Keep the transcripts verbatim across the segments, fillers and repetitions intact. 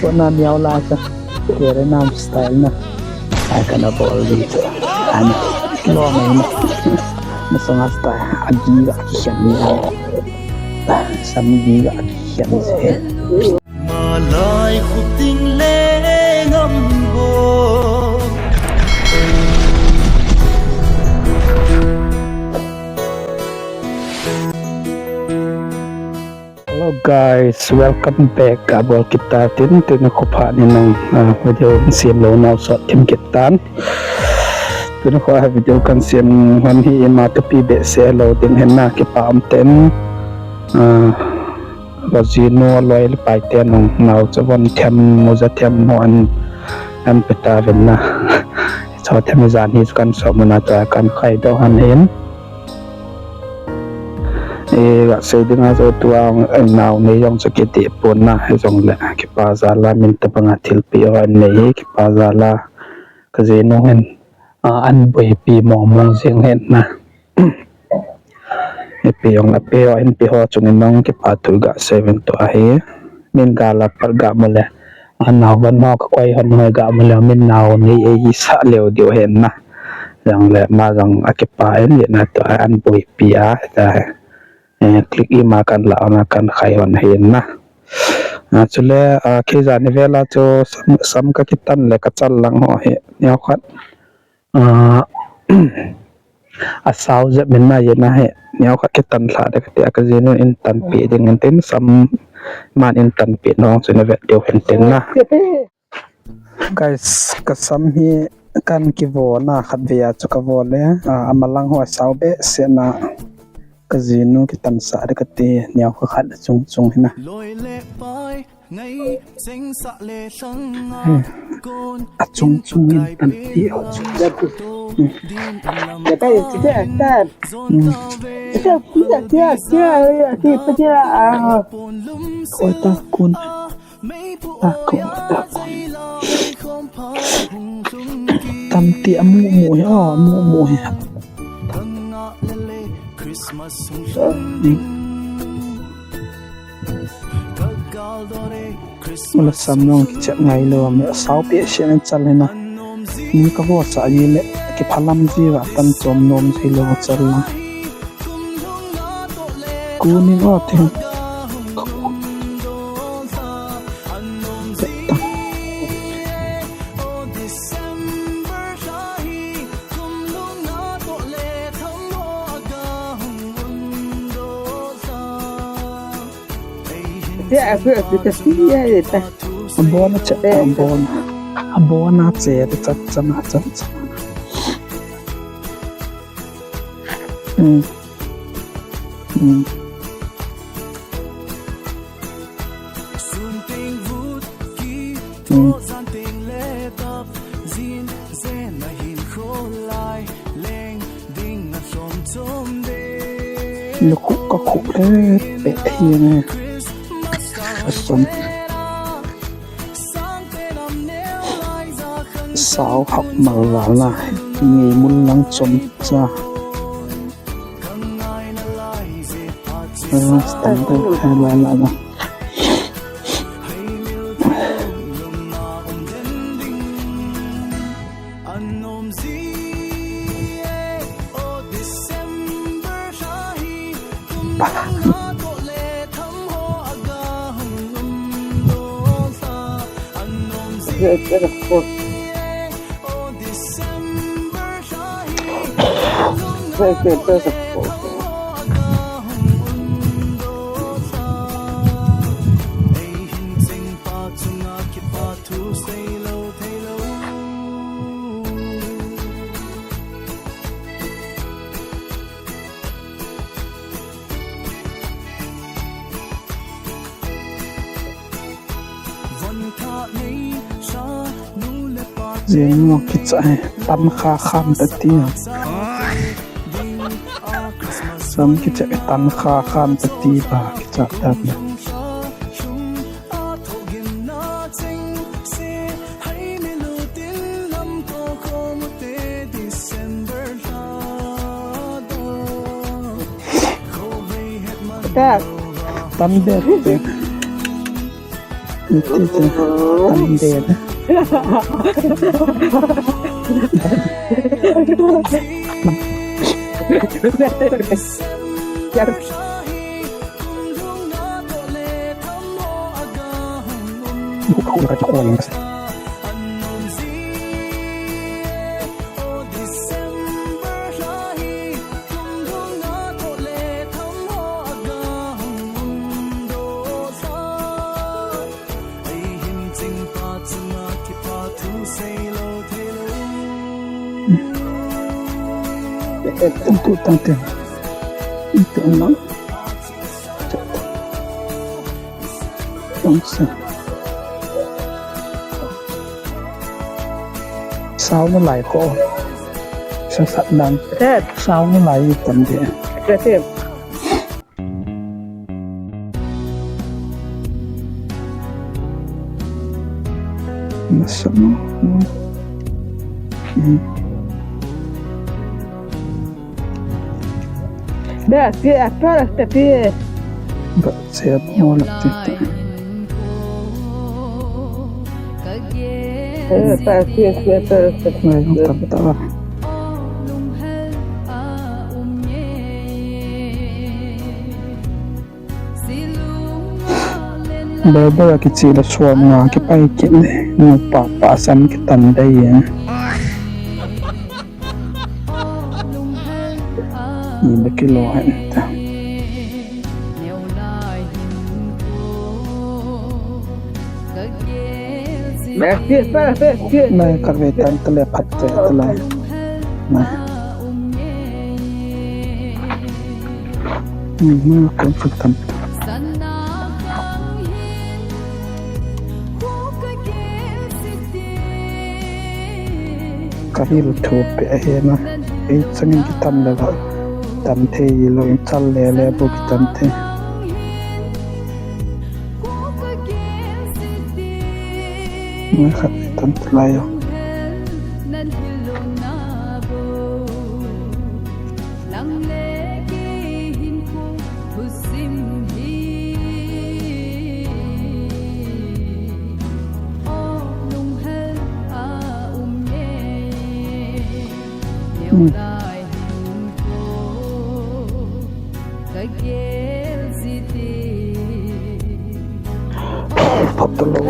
Kona miau la sa. Kere nam style na. Ai kana bol di tu. An lo mai na. Masanga style. Agi ga kisam ni. Sam gi ga kisam ni. Malai khuting le ngam bo. Hello guys, welcome back. Abol kita tin, tuni khopha ni nang, ah, video sem lou nau sot thim kit tan. Tuni kho video kan sem hon hi ima tupi behseh lou ding hen na kipa um ten. Ah, Vajinu loi le pai te nung nau chavon them, muja them ho an, an peta ven na. Cho them jan hi kan so muna cha kan khai do han hin. E, ga sei dinga chu tua, e, nau nei jong chu kiti pon na, hijongle kipa jal a min tabanga thilpeh ho nei hi kipa jal a kajinu hin, a, an boipi mong mong jing hin na. Ipi jong le pe ho hin pe ho chunga nang kipa thu ga sei ven tua hi. Min ga la pat ga mu le. A nau van ho kakoi hon ho ga mu le min nau nei ei sah leu diu hin na. Jong le ma jong akipa in le na tua an boipi a ta. Eh, click ima kan la ona kan khai hon hin na. A, chule, a, kei jani vela chu sam, sam ka kitan le ka chal lang ho hi. Neo khat. A, a sao jep min na ye na he. Neo khat kitan lha de kati a kajinu in tanpeh ding in tin sam man in tanpeh nong chu na vet diu hin tin na. Guys, ka sam hi kan kivo na khat ve a chu kavo le, a, amalang ho sao behseh na kajinu kitan sah de kati neo khat chung chung hi na. A chung chung in tan ti ho. Oi ta kun. Ta kun, ta kun. Tan ti amu mu hi, amu mu hi. Mala sam nong kichep ngai lou, mi sao pe sian chal hina. Mi ka vo sa ji le, kiphalam ji va tan chom nom ji lou chal na. Kunin o thing. Te a pe a pe ta si ya ye ta. A bona che, a bona. A bona che, ta cha cha na cha cha. Hmm. Hmm. Hmm. Lukhuh ka khuh le peh hi ne. Asom. Sao hap mal val na. Ngei mul lang chom cha. Ah, standard hai la la la. Jeng mo kicha he, tan kha khan ta ti. Sam kicha he, tan kha khan ta ti ba kicha ta. Tan be te. Iti te, tam de na. Buka ko ka chakwa yung kasi. Tum tu tang te. Tum na. Tang sa. Sao na lai ko. Sa sat nang. Sao na lai tam de. Nasama. Hmm. Ba, si apa tapi. Ba, siap mo na tita. Eh, pa, si, si, pa, si. Ngai, ang tata. Barber a kiche le som nga kipai kit le, nupa pa sam kitan dei e. Ni ba kilo hen ta. Nai ka ve tan tale phat te tale. Nai. Mhm, kan chu tam. Ka hil thu pe a he na. Ei changin kitam le ba. Tam thei lo in chal le le bu kitam thei. Ngai khat tam lai yo. Hmm. Phat talou.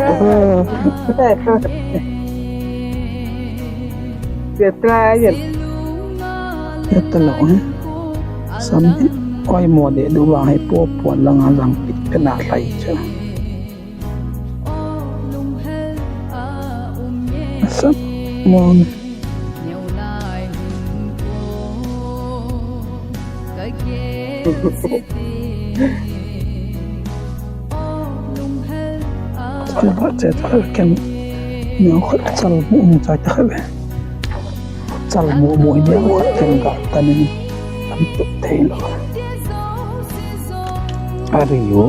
Phat talou, eh. Sam hi. Koi mo de du vang hi po po lang a lang pit pe na lai cha. Sam mo. Koi ba che ta ken. Neo khat chal mu mu cha ta khat. Chal mu mu ni a khat ken ga ta ni. Tam tu thei lo. Ari yo.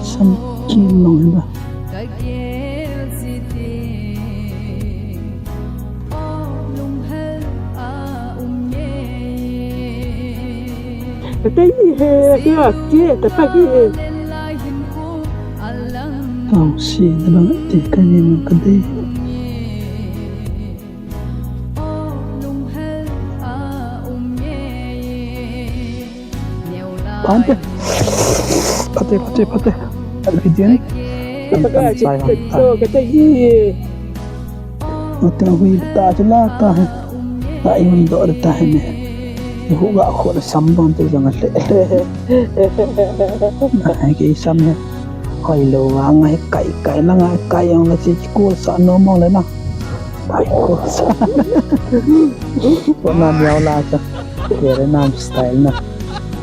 Sam kim long ba. Ka tei he, ka ke, ka ta ki he. Tao si na ba ti ka ni ma ka dei. Phate. Phate, phate, phate. Alpi din. Tam, tam, sai, tam. Ka tei he. Ate hui ta chu la ta he. Ta i hui do ta he ne. Hu ga kho le sam bon te jong le. Ai ke sam he. Hoi lo wa ngai kai kai la ngai kai jong le chi ko sa no mo le na. Ai ko sa. Ko na miao la cha. Ke le nam style na.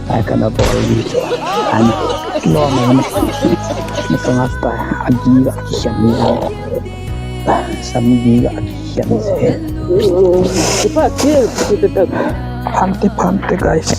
Ai kana bol ni. An lo mai na. Ni sanga pa agi ga kisam ni. Sam gi ga kisam se. Ipa kil kita tak. Phante phante guys.